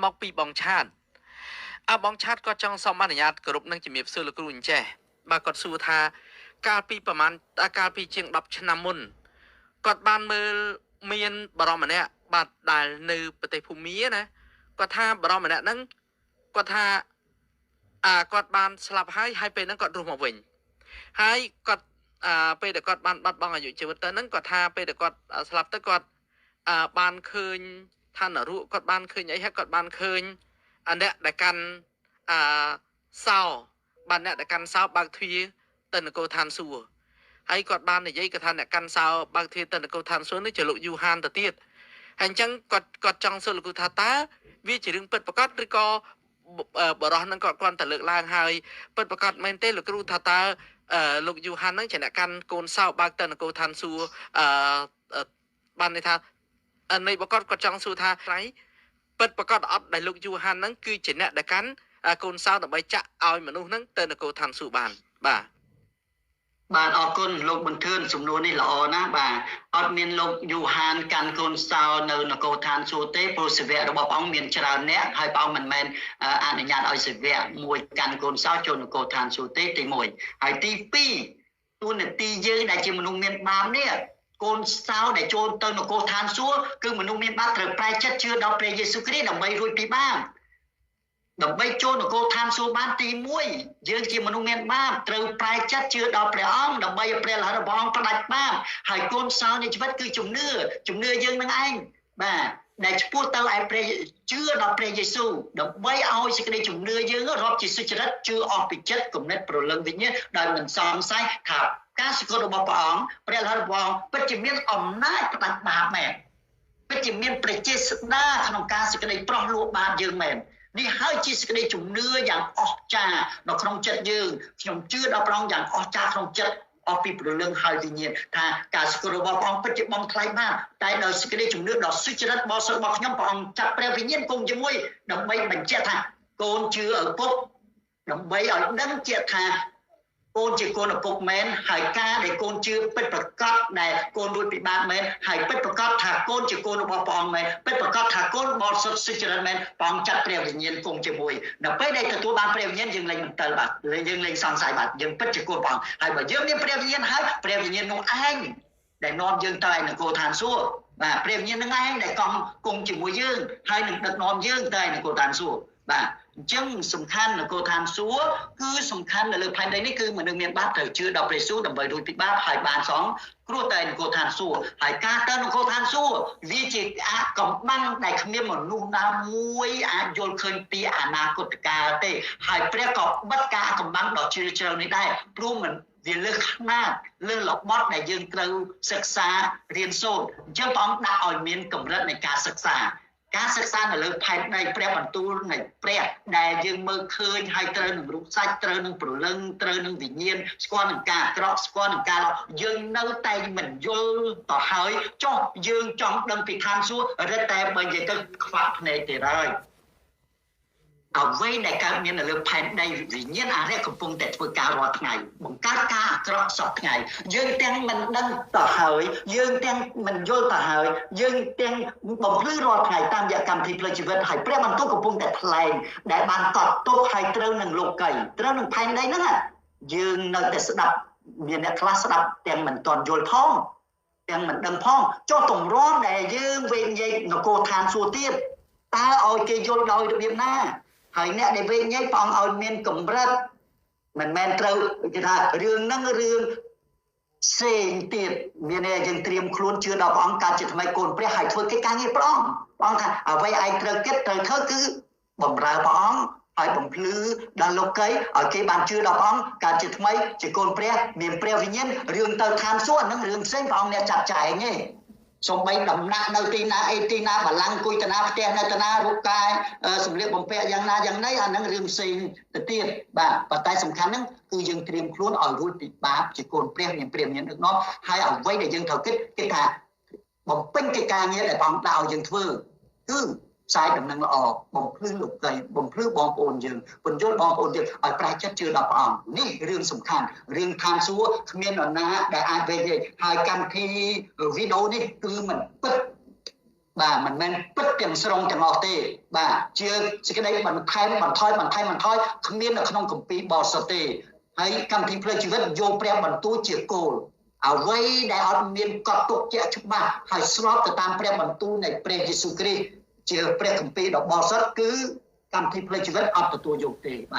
មកពីបងឆាត អើបងឆាតគាត់ចង់សូមអនុញ្ញាតគោរពនឹងជំរាបសួរលោកគ្រូអញ្ចេះ បាទ គាត់សួរថាកាលពីប្រហែលកាលពីជាង10ឆ្នាំមុន គាត់បានមើលមានបរិមម្នាក់ បាទ ដែលនៅប្រទេសភូមាណា គាត់ថាបរិមម្នាក់ហ្នឹងគាត់ថាអាគាត់បានស្លាប់ហើយ ហើយពេលហ្នឹងគាត់រស់មកវិញ ហើយគាត់អាពេលដែលគាត់បានបាត់បង់អាយុជីវិតទៅហ្នឹង គាត់ថាពេលដែលគាត់ស្លាប់ទៅ គាត់អាបានឃើញឋាននរក គាត់បានឃើញអី ហើយគាត់បានឃើញអាអ្នកដែលកាន់អាសោ បានអ្នកដែលកាន់សោបើកទ្វារទៅនគរឋានសួគ៌ ហើយគាត់បាននិយាយគាត់ថាអ្នកកាន់សោបើកទ្វារទៅនគរឋានសួគ៌នេះជាលោកយូហានទៅទៀតហើយ។ អញ្ចឹងគាត់ចង់សួរលោកគ្រូថា តើវាជារឿងពិតប្រាកដ ឬក៏បរោះនឹងគាត់គ្រាន់តែលើកឡើង ហើយពិតប្រាកដមែនទេលោកគ្រូ ថាតើលោកយូហាននឹងជាអ្នកកាន់កូនសោបើកទៅនគរឋានសួគ៌? អឺបានន័យថានៃបកគាត់ គាត់ចង់សួរថាត្រៃពិតប្រាកដអត់ ដែលលោកយូហាននឹងគឺជាអ្នកដែលកាន់កូនសោដើម្បីចាក់ឲ្យមនុស្សនឹងទៅនគរឋានសួគ៌បាន? បាទ បាទ អរគុណលោកប៊ុនធឿន សំណួរនេះល្អណាស់។ បាទ អត់មានលោកយូហានកាន់កូនសោនៅនគរឋានសួគ៌ទេ ព្រោះសិវៈរបស់ព្រះអង្គមានច្រើនអ្នក ហើយព្រះអង្គមិនមែនអនុញ្ញាតឲ្យសិវៈមួយកាន់កូនសោចូលនគរឋានសួគ៌ទេ ទី1 ហើយទី2 ទូនាទីយើងដែលជាមនុស្សមានបាបនេះ កូនសោដែលចូលទៅនគរឋានសួគ៌ គឺមនុស្សមានបាបត្រូវប្រែចិត្តជឿដល់ព្រះយេស៊ូវគ្រីស្ទដើម្បីរួចពីបាប ដើម្បីចូលនគរឋានសួគ៌បាន។ ទី1 យើងជាមនុស្សមានបាបត្រូវប្រែចិត្តជឿដល់ព្រះអង្គ ដើម្បីឲ្យព្រះលហិតរបស់អង្គផ្ដាច់បាប ហើយកូនសោនៃជីវិតគឺជំនឿ ជំនឿយើងនឹងឯង បាទ ដែលឆ្ពោះទៅឯព្រះ ជឿដល់ព្រះយេស៊ូវ ដើម្បីឲ្យសេចក្តីជំនឿយើងរាប់ជាសុចរិត ជឿអស់ពីចិត្ត គំនិត ព្រលឹង វិញ្ញាណ ដោយមិនសង្ស័យថាការសគត់របស់ព្រះអង្គ ព្រះលហិតរបស់អង្គពិតជាមានអំណាចផ្ដាច់បាបមែន ពិតជាមានប្រជាស្ដាក្នុងការសេចក្តីប្រោះលោះបាបយើងមែន។ នេះហើយជាសេចក្តីជំនឿយ៉ាងអស្ចារ្យនៅក្នុងចិត្តយើង ខ្ញុំជឿដល់ព្រះអង្គយ៉ាងអស្ចារ្យក្នុងចិត្ត អស់ពីព្រលឹងហើយវិញ្ញាណ ថាការស្គាល់របស់ព្រះអង្គពិតជាបងថ្លៃបាន តែដោយសេចក្តីជំនឿដ៏សុចរិតបរិសុទ្ធរបស់ខ្ញុំ ព្រះអង្គចាត់ព្រះវិញ្ញាណគង់ជាមួយ ដើម្បីបញ្ជាក់ថាកូនជឿឪពុក ដើម្បីឲ្យដឹងជាថាកូនជាកូនឪពុកមែន ហើយការដែលកូនជឿពិតប្រកបដែលកូនរួចពីបាបមែន ហើយពិតប្រកបថាកូនជាកូនរបស់ព្រះអង្គមែន ពិតប្រកបថាកូនបរិសុទ្ធសុចរិតមែន ព្រះអង្គចាត់ព្រះវិញ្ញាណគង់ជាមួយ។ នៅពេលដែលទទួលបានព្រះវិញ្ញាណ យើងលែងមន្ទិល បាទ យើងលែងសង្ស័យ បាទ យើងពិតជាកូនព្រះអង្គហើយ។ បើយើងមានព្រះវិញ្ញាណហើយ ព្រះវិញ្ញាណនោះឯងដែលនាំយើងទៅឯនគរឋានសួគ៌ បាទ ព្រះវិញ្ញាណនឹងឯងដែលកង់គង់ជាមួយយើង ហើយនឹងដឹកនាំយើងទៅឯនគរឋានសួគ៌។ បាទ អញ្ចឹងសំខាន់នគរឋានសួគ៌គឺសំខាន់នៅលើផែនដីនេះ គឺមនុស្សមានបាបត្រូវជឿដល់ព្រះយេស៊ូវដើម្បីរួចពីបាប ហើយបានសងគ្រោះតែនគរឋានសួគ៌។ ហើយការទៅនគរឋានសួគ៌វាជាអាកំបាំងដែលគ្មានមនុស្សណាមួយអាចយល់ឃើញពីអនាគតកាលទេ ហើយព្រះក៏បិទការកំបាំងដ៏ជ្រាលជ្រៅនេះដែរ ព្រោះមិនវាលើសខ្នាតលើរបត់ដែលយើងត្រូវសិក្សារៀនសូត្រ។ អញ្ចឹងព្រះអង្គដាក់ឲ្យមានកម្រិតនៃការសិក្សា ការសិក្សានៅលើផែនដី ព្រះបន្ទូលនៃព្រះដែលយើងមើលឃើញ ហើយត្រូវនឹងរូបសាច់ ត្រូវនឹងព្រលឹង ត្រូវនឹងវិញ្ញាណ ស្គាល់នឹងការអាក្រក់ ស្គាល់នឹងការល្អ យើងនៅតែមិនយល់ទៅហើយ ចុះយើងចង់ដឹងពីឋានសួគ៌ រឹតតែបើនិយាយទៅខ្វាក់ភ្នែកទៀតហើយ។ អ្វីដែលកើតមាននៅលើផែនដី វិញ្ញាណអារក្សកំពុងតែធ្វើការរាល់ថ្ងៃ បង្កើតការអាក្រក់សពថ្ងៃ យើងទាំងមិនដឹងទៅហើយ យើងទាំងមិនយល់ទៅហើយ យើងទាំងបំភ្លឺរាល់ថ្ងៃតាមរយៈកម្មវិធីផ្លូវជីវិត ហើយព្រះបន្ទូលកំពុងតែថ្លែងដែលបានកត់ទុក ហើយត្រូវនឹងលោកី ត្រូវនឹងផែនដីហ្នឹង យើងនៅតែស្ដាប់ មានអ្នកខ្លះស្ដាប់ទាំងមិនទាន់យល់ផង ទាំងមិនដឹងផង ចុះទម្រាំដែលយើងវេញែកនគរឋានសួគ៌ទៀត តើឲ្យគេយល់ដោយរបៀបណា? ហើយអ្នកដែលវេញែក ព្រះអង្គឲ្យមានកម្រិត មិនមែនត្រូវគេថារឿងហ្នឹងរឿងផ្សេងទៀត មានន័យយើងត្រៀមខ្លួនជឿដល់ព្រះអង្គកើតជាថ្មីកូនព្រះ ហើយធ្វើកិច្ចការងារព្រះអង្គ។ ព្រះអង្គថាអ្វីឯងត្រូវគិតត្រូវធ្វើ គឺបំរើព្រះអង្គ ហើយបំភ្លឺដល់លោកីឲ្យគេបានជឿដល់ព្រះអង្គកើតជាថ្មីជាកូនព្រះ មានព្រះវិញ្ញាណ។ រឿងទៅឋានសួគ៌ហ្នឹងរឿងផ្សេង ព្រះអង្គអ្នកចាត់ចែងទេ សំបីដំណាក់នៅទីណាអីទីណា បលាំងគុយតាណា ផ្ទះនៅតាណា រូបកាយសម្លៀកបំពាក់យ៉ាងណាយ៉ាងណី អាហ្នឹងរឿងផ្សេងទៅទៀត។ បាទ ប៉ុន្តែសំខាន់ហ្នឹងគឺយើងត្រៀមខ្លួនឲ្យរួចពីបាបជាកូនព្រះ មានព្រះមានដឹកនាំ ហើយអ្វីដែលយើងត្រូវគិត គិតថាបំពេញកិច្ចការងារដែលព្រះអង្គដាក់ឲ្យយើងធ្វើ គឺផ្សាយដំណឹងល្អ បំភ្លឺលោកី បំភ្លឺបងប្អូនយើង ពន្យល់បងប្អូនយើងឲ្យប្រែចិត្តជឿដល់ព្រះអង្គ នេះរឿងសំខាន់។ រឿងឋានសួគ៌គ្មាននរណាដែលអាចវេញទេ ហើយកម្មវិធីវីដេអូនេះគឺមិនពិត បាទមិនមែនពិតទាំងស្រុងទាំងអស់ទេបាទជាសេចក្តីបន្ថែមបន្ថយបន្ថែមបន្ថយគ្មាននៅក្នុងគម្ពីរបរិសុទ្ធទេហើយកម្មវិធីផ្លូវជីវិតយកព្រះបន្ទូលជាគោលអ្វីដែលអត់មានកត់ទុកជាក់ច្បាស់ហើយស្របទៅតាមព្រះបន្ទូលនៃព្រះយេស៊ូវគ្រីស្ទជាព្រះគម្ពីរដ៏បរិសុទ្ធគឺកម្មវិធីផ្លូវជីវិតអត់ទទួលយកទេបាទ។